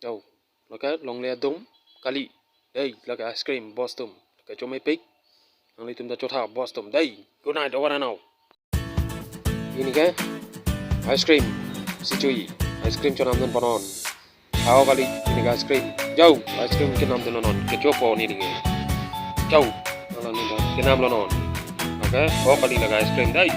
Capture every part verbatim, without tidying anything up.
Chau. Lake longle adum kali. Dei, lake ice cream, boss atum. Lake chomepik. Nanglitum ta chotha, boss atum. Dei, good night, over and out. Ini ke ice cream, si chui. Ice cream chonamdun ponon. Hao kali, ini ke ice cream. Jau, ice cream kenamdun non. Kechopo ini ke. Jau, nang kenamlo non. Oke, oh kali lake ice cream, dei.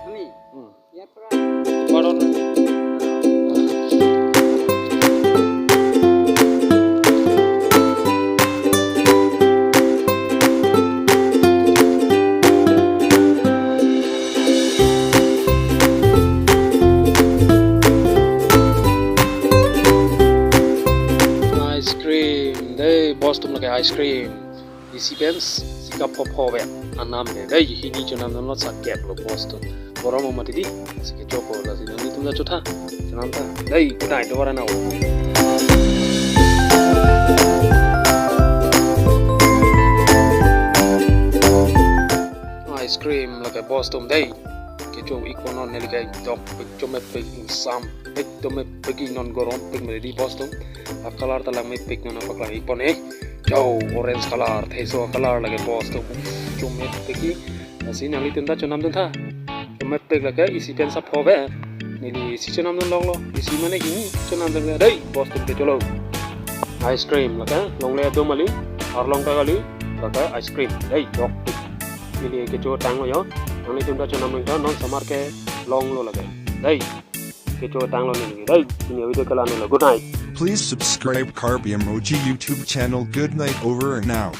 Ini. Hmm. Paron. Ice cream. Dei, boss atum, lake ice cream. Isi pen sika phopho vet anam ke. Dei, hini chonamdunlo, sakep lo boss atum. Borom mati dei. Sika chopo, lasi nanglitum ta chotha. Chonam tha. Dei, good night, over and out. Ice cream lake boss atum, dei. Kecho-ik ponon, neli ke dokpik, chomepik, ingsam pik, domepik, non gorompik mati dei boss atum. A color ta langmepik, non apaklang-ik pon eh. Jau, orange color, theiso color lake boss atum. Chomepik. Lasi nanglitum ta chonamdun tha. Chomepik lake, isi pen sa phopho vet. Neli isi chonamdun longlo. Isi mane hini chonamdun, dei, boss atum, kecholo. Ice cream lake longle adum kali, arlong ta kali, lake ice cream. Dei, dokpik. Neli kechotanglo jo. Nanglitum ta chonamdun tha, non osomar kelonglo lake. Dei, kechotanglo neli. Dei, ini video ke la-an lo. Good night. Please subscribe Karbi Emoji YouTube channel. Good night, over and out.